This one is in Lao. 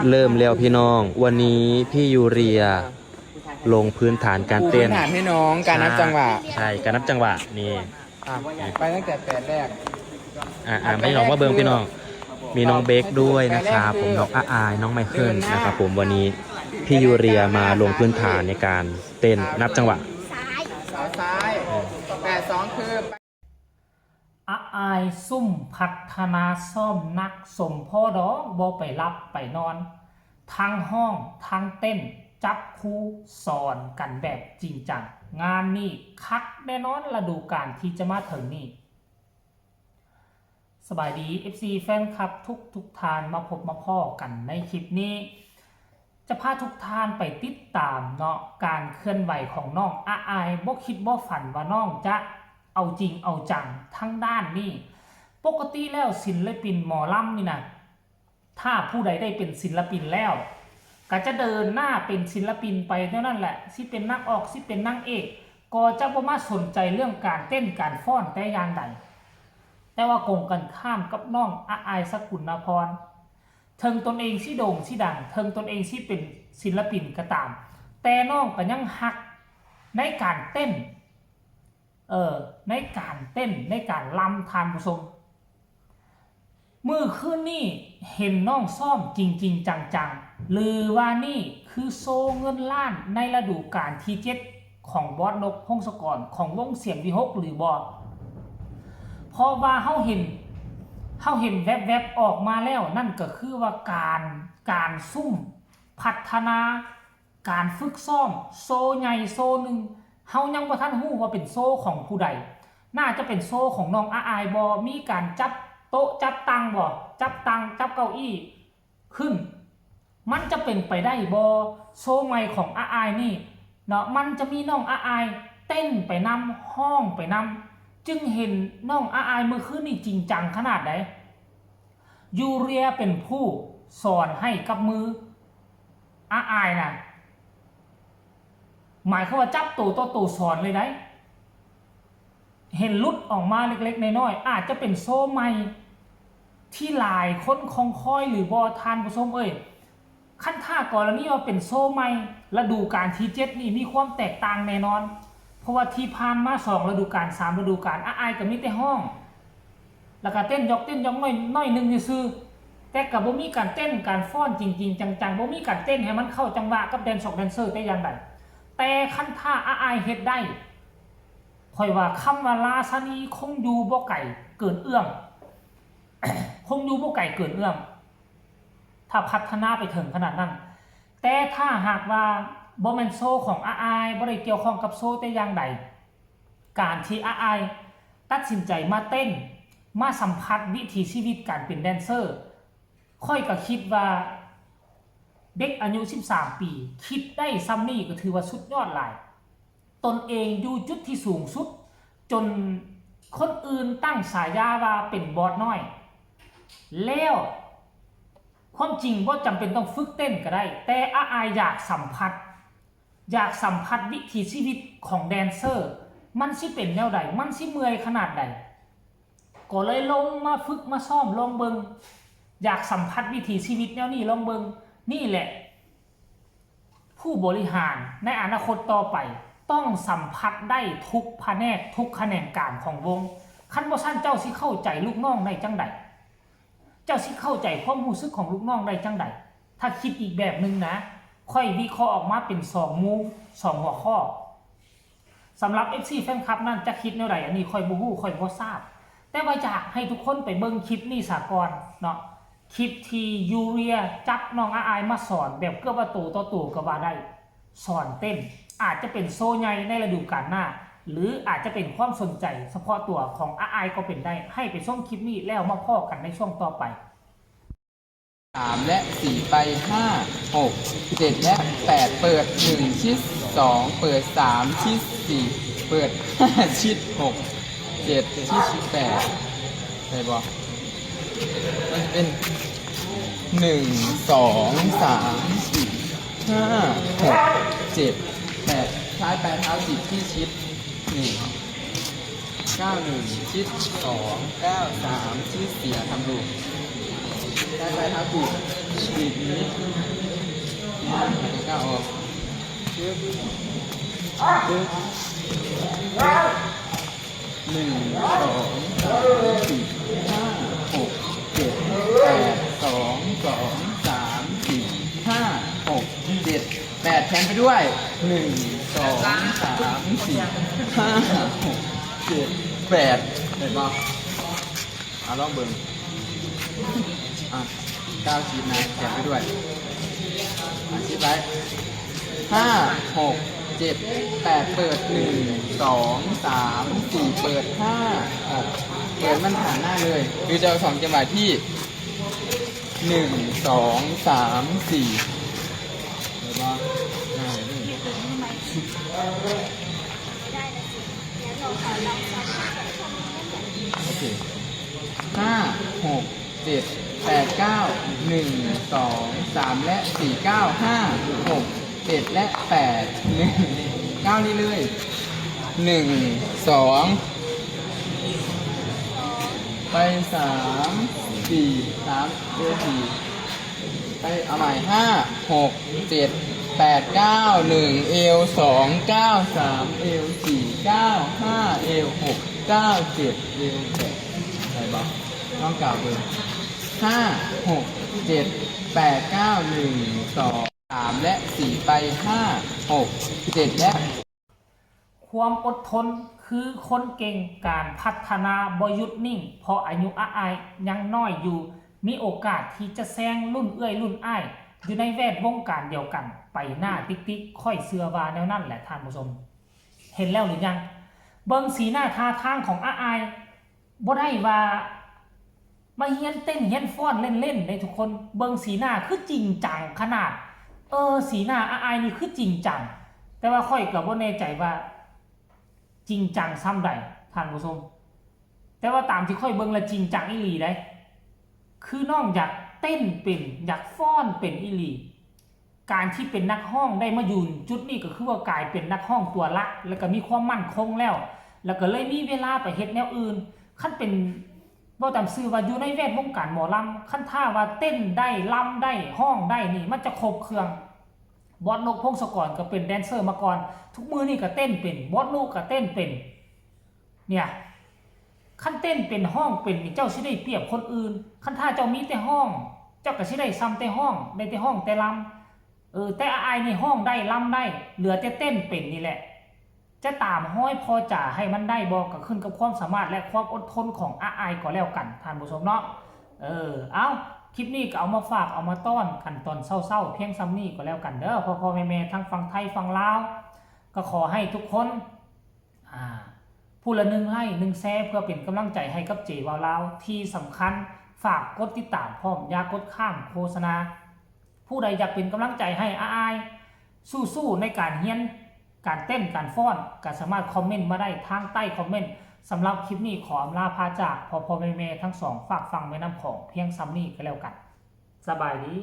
ເລີ່ມແລ້ວພີ່ນ້ອງ ວັນນີ້ພີ່ຢູເຣຍລົງພື້ນຖານການເຕັ້ນ ປູພື້ນຖານໃຫ້ນ້ອງ ການນັບຈັງຫວະ ໃຊ່ ການນັບຈັງຫວະນີ້ ອ່ະ ໄປຕັ້ງແຕ່ແປດແລກ ອ່າ ອ່າ ໃຫ້ນ້ອງມາເບິ່ງພີ່ນ້ອງ ມີນ້ອງເບກດ້ວຍນະຄັບ ນ້ອງອາອາຍ ນ້ອງໄມເຄິນນະຄັບຜົມ ວັນນີ້ພີ່ຢູເຣຍມາລົງພື້ນຖານໃນການເຕັ້ນນັບຈັງຫວະ ສາວຊ້າຍ ແປດສອງຄື ອາອາຍຊຸ່ມພັດທະນາຊ້ອມໜັກສົມພໍດອກ ບໍ່ໄປຫຼັບໄປນອນ ທັງຮ້ອງທັງເຕັ້ນ ຈັບຄູ່ສອນກັນແບບຈິງຈັງ ງານນີ້ຄັກແນ່ນອນລະດູການທີ່ຈະມາເຖິງນີ້. ສະບາຍດີ ເອັຟຊີ ແຟນຄລັບທຸກໆທ່ານ ມາພົບມາພໍ້ກັນໃນຄລິບນີ້ ຈະພາທຸກທ່ານໄປຕິດຕາມເນາະ ການເຄື່ອນໄຫວຂອງນ້ອງອາອາຍ ບໍ່ຄິດບໍ່ຝັນວ່ານ້ອງຈະເອົາຈິງເອົາຈັງທາງດ້ານນີ້. ປົກກະຕິແລ້ວສິນລະປິນໝໍລຳນີ້ນະ ຖ້າຜູ້ໃດໄດ້ເປັນສິນລະປິນແລ້ວ ກະຈະເດີນໜ້າເປັນສິນລະປິນໄປແນວນັ້ນແຫຼະ ຊິເປັນນາງອອກ ຊິເປັນນາງເອກ ກໍຈະບໍ່ມາສົນໃຈເລື່ອງການເຕັ້ນການຟ້ອນແຕ່ຢ່າງໃດ. ແຕ່ວ່າກົງກັນຂ້າມກັບນ້ອງອາອາຍ ສະກຸນນະພອນ ເຖິງຕົນເອງຊິໂດ່ງຊິດັງ ເຖິງຕົນເອງຊິເປັນສິນລະປິນກໍຕາມ ແຕ່ນ້ອງກໍຍັງຮັກໃນການເຕັ້ນ ເອີ ໃນການເຕັ້ນ ໃນການລຳ ທ່ານຜູ້ຊົມ. ມື້ຄືນນີ້ເຫັນນ້ອງຊ້ອມຈິງໆຈັງໆ ຫຼືວ່ານີ້ຄືໂຊເງິນລ້ານໃນລະດູການທີເຈັດຂອງບອດນົກ ພົງສະກອນ ຂອງວົງສຽງວິຫົກຫຼືບໍ່? ເພາະວ່າເຮົາເຫັນ ເຮົາເຫັນແວັບໆອອກມາແລ້ວ ນັ້ນກໍຄືວ່າການ ການຊຸ່ມພັດທະນາ ການຝຶກຊ້ອມໂຊໃຫຍ່ໂຊໜຶ່ງ ເຮົາຍັງບໍ່ທັນຮູ້ວ່າເປັນໂຊຂອງຜູ້ໃດ ໜ້າຈະເປັນໂຊຂອງນ້ອງອາອາຍບໍ່ ມີການຈັບໂຕະຈັບຕັ່ງບໍ່ ຈັບຕັ່ງຈັບເກົ້າອີ້ຂຶ້ນ ມັນຈະເປັນໄປໄດ້ບໍ່ ໂຊໃໝ່ຂອງອາອາຍນີ້ເນາະ ມັນຈະມີນ້ອງອາອາຍເຕັ້ນໄປນຳ ຮ້ອງໄປນຳ ຈຶ່ງເຫັນນ້ອງອາອາຍມື້ຄືນນີ້ຈິງຈັງຂະໜາດໃດ. ຢູເຣຍເປັນຜູ້ສອນໃຫ້ກັບມື ອາອາຍນະ ໝາຍຄວາມວ່າຈັບໂຕຕໍ່ໂຕສອນເລີຍໃດ໋ ເຫັນຫຼຸດອອກມາເລັກໆນ້ອຍໆ ອາດຈະເປັນໂຊໃໝ່ທີ່ຫຼາຍຄົນຄອງຄອຍຫຼືບໍ່ ທ່ານຜູ້ຊົມເອີຍ? ຄັນຖ້າກໍລະນີວ່າເປັນໂຊໃໝ່ ລະດູການທີເຈັດນີ້ມີຄວາມແຕກຕ່າງແນ່ນອນ ເພາະວ່າທີ່ຜ່ານມາສອງລະດູການ ສາມລະດູການ ອາອາຍກໍມີແຕ່ຮ້ອງ ແລ້ວກໍເຕັ້ນຢອກເຕັ້ນຢອກໜ້ອຍໜ້ອຍໜຶ່ງຊື່ໆ ແຕ່ກໍບໍ່ມີການເຕັ້ນການຟ້ອນຈິງໆຈັງໆ ບໍ່ມີການເຕັ້ນໃຫ້ມັນເຂົ້າຈັງຫວະກັບແດນຊອກແດນເຊີແຕ່ຢ່າງໃດ. ແຕ່ຄັນຖ້າອາອາຍເຮັດໄດ້ ຂ້ອຍວ່າຄຳວ່າລາຊະນີຄົງຢູ່ບໍ່ໄກເກີນເອື້ອມ ຄົງຢູ່ບໍ່ໄກເກີນເອື້ອມ ຖ້າພັດທະນາໄປເຖິງຂະໜາດນັ້ນ. ແຕ່ຖ້າຫາກວ່າບໍ່ແມ່ນໂຊຂອງອາອາຍ ບໍ່ໄດ້ກ່ຽວຂ້ອງກັບໂຊແຕ່ຢ່າງໃດ ການທີ່ອາອາຍຕັດສິນໃຈມາເຕັ້ນ ມາສຳຜັດວິຖີຊີວິດການເປັນແດນເຊີ ຂ້ອຍກໍຄິດວ່າເດັກອາຍຸສິບສາມປີ ຄິດໄດ້ຊ່ຳນີ້ກໍຖືວ່າສຸດຍອດຫຼາຍ. ຕົນເອງຢູ່ຈຸດທີ່ສູງສຸດ ຈົນຄົນອື່ນຕັ້ງສາຍາວ່າເປັນບອດນ້ອຍ ແລ້ວຄວາມຈິງບໍ່ຈຳເປັນຕ້ອງຝຶກເຕັ້ນກໍໄດ້ ແຕ່ອາອາຍຢາກສຳຜັດ ຢາກສຳຜັດວິຖີຊີວິດຂອງແດນເຊີ ມັນຊິເປັນແນວໃດ ມັນຊິເມື່ອຍຂະໜາດໃດ ກໍເລີຍລົງມາຝຶກມາຊ້ອມລອງເບິ່ງ ຢາກສຳຜັດວິຖີຊີວິດແນວນີ້ລອງເບິ່ງ. ນີ້ແຫຼະ ຜູ້ບໍລິຫານໃນອະນາຄົດຕໍ່ໄປ ຕ້ອງສຳຜັດໄດ້ທຸກພະແນກ ທຸກຂະແໜງການຂອງວົງ ຄັນບໍ່ຊັ້ນເຈົ້າຊິເຂົ້າໃຈລູກນ້ອງໄດ້ຈັ່ງໃດ? ເຈົ້າຊິເຂົ້າໃຈຄວາມຮູ້ສຶກຂອງລູກນ້ອງໄດ້ຈັ່ງໃດ? ຖ້າຄິດອີກແບບໜຶ່ງນະ ຂ້ອຍວິເຄາະອອກມາເປັນສອງມຸມ ສອງຫົວຂໍ້. ສຳລັບເອັຟຊີແຟນຄລັບນັ້ນຈະຄິດແນວໃດ ອັນນີ້ຂ້ອຍບໍ່ຮູ້ ຂ້ອຍບໍ່ຊາບ ແຕ່ວ່າຢາກໃຫ້ທຸກຄົນໄປເບິ່ງຄລິບນີ້ສາກ່ອນເນາະ ຄລິບທີ່ຢູເຣຍຈັບນ້ອງອາອາຍມາສອນແບບເກືອບວ່າໂຕຕໍ່ໂຕກໍວ່າໄດ້ ສອນເຕັ້ນ ອາດຈະເປັນໂຊໃຫຍ່ໃນລະດູການໜ້າ ຫຼືອາດຈະເປັນຄວາມສົນໃຈສະເພາະຕົວຂອງອາອາຍກໍເປັນໄດ້. ໃຫ້ໄປຊົມຄລິບນີ້ແລ້ວມາພໍ້ກັນໃນຊ່ວງຕໍ່ໄປ. ສາມ ແລະ ສີ່ ໄປ ຫ້າ ຫົກ ເຈັດ ແລະ ແປດ ເປີດ ໜຶ່ງ ຊິດ ສອງ ເປີດ ສາມ ຊິດ ສີ່ ເປີດ ຫ້າ ຊິດ ຫົກ ເຈັດ ຊິດ ແປດ ໄດ້ບໍ່? ມັນຈະເປັນ ໜຶ່ງ ສອງ ສາມ ສີ່ ຫ້າ ຫົກ ເຈັດ ແປດ ຊ້າຍປາຍເທົ້າ ສິບ ທີ່ ຊິດ ໜຶ່ງ ເກົ້າ ໜຶ່ງ ຊິດ ສອງ ເກົ້າ ສາມ ຊິດ ສີ່ ທຳລູກ ຊ້າຍປາຍເທົ້າ ສິບ อีกนิด ก้าวออก ชึบ ชึบ หนึ่ง สอง สาม สี่ ห้า หก เจ็ด แปด สอง สอง สาม สี่ ห้า หก เจ็ด แปด แขนไปด้วย หนึ่ง สอง สาม สี่ ห้า หก เจ็ด แปด เห็นบ่ เอาลองเบิ่ง อ่ะ ก้าวชิดนะ แขนไปด้วย อ่ะ ชิดไว้ ห้า หก เจ็ด แปด เปิด หนึ่ง สอง สาม สี่ เปิด ห้า หก เปิด มันผ่านหน้าเลย คือจะเอาสองจังหวะที่ หนึ่ง สอง สาม สี่ เห็นบ่ ง่ายเลย โอเค ห้า หก เจ็ด แปด เก้า หนึ่ง สอง สาม และ สี่ เก้า ห้า หก เจ็ด และ แปด หนึ่ง เก้า นี้เลย หนึ่ง สอง ไป สาม สี่ สาม เอว สี่ ไป เอาใหม่ ห้า หก เจ็ด แปด เก้า หนึ่ง เอว สอง เก้า สาม เอว สี่ เก้า ห้า เอว หก เก้า เจ็ด เอว แปด ได้บ่ ลองก้าวเบิ่ง ห้า หก เจ็ด แปด เก้า หนึ่ง สอง สาม และ สี่ ไป ห้า หก เจ็ด และ ความอดทนคือคนเก่ง การพัฒนาบ่หยุดนิ่ง เพราะอายุอ้ายยังน้อยอยู่ มีโอกาสที่จะแซงรุ่นเอื้อยรุ่นอ้าย อยู่ในแวดวงการเดียวกัน ไปหน้าติ๊กๆ ข้อยเชื่อว่าแนวนั้นแหละท่านผู้ชม เห็นแล้วหรือยัง เบิ่งสีหน้าท่าทางของอ้าย บ่ได้ว่ามาเฮียนเต้นเฮียนฟ้อนเล่นๆ เด้ทุกคน เบิ่งสีหน้าคือจริงจังขนาด เออ สีหน้าอ้ายนี่คือจริงจัง แต่ว่าข้อยก็บ่แน่ใจว่าจริงจังส่ำใด ท่านผู้ชม แต่ว่าตามที่ข้อยเบิ่งแล้วจริงจังอีหลีเด้ คือน้องอยากเต้นเป็น อยากฟ้อนเป็นอีหลี การที่เป็นนักร้องได้มาอยู่จุดนี้ก็คือว่ากลายเป็นนักร้องตัวหลัก แล้วก็มีความมั่นคงแล้ว แล้วก็เลยมีเวลาไปเฮ็ดแนวอื่น คันเป็น เว้าตามซื่อว่าอยู่ในแวดวงการหมอลำ คันถ้าว่าเต้นได้ ลำได้ ร้องได้นี่ มันจะครบเครื่อง บอส นก พงศกร ก็เป็นแดนเซอร์มาก่อน ทุกมื้อนี้ก็เต้นเป็น บอส นุ ก็เต้นเป็น เนี่ย คันเต้นเป็น ร้องเป็นนี่ เจ้าสิได้เปรียบคนอื่น คันถ้าเจ้ามีแต่ร้อง เจ้าก็สิได้ส่ำแต่ร้อง ได้แต่ร้องแต่ลำ เออ แต่อ้ายนี่ร้องได้ ลำได้ เหลือแต่เต้นเป็นนี่แหละ จะตามฮอยพ่อจ๋าให้มันได้บ่ ก็ขึ้นกับความสามารถและความอดทนของอ้ายก็แล้วกัน ท่านผู้ชมเนาะ เออ เอ้า คลิปนี้ก็เอามาฝาก เอามาต้อนกันตอนเช้าๆ เพียงส่ำนี้ก็แล้วกันเด้อ พ่อๆ แม่ๆ ทั้งฝั่งไทย ฝั่งลาว ก็ขอให้ทุกคน อ่า ผู้ละหนึ่งไลก์ หนึ่งแชร์ เพื่อเป็นกำลังใจให้กับเจวาวลาว ที่สำคัญฝากกดติดตามพร้อม อย่ากดข้ามโฆษณา ผู้ใดอยากเป็นกำลังใจให้อ้าย สู้ๆ ในการเรียน การเต้น การฟ้อน ก็สามารถคอมเมนต์มาได้ทางใต้คอมเมนต์ สำหรับคลิปนี้ขออำลาพาจาก พ่อๆ แม่ๆ ทั้งสองฝากฝั่งแม่น้ำของเพียงส่ำนี้ก็แล้วกัน สบายดี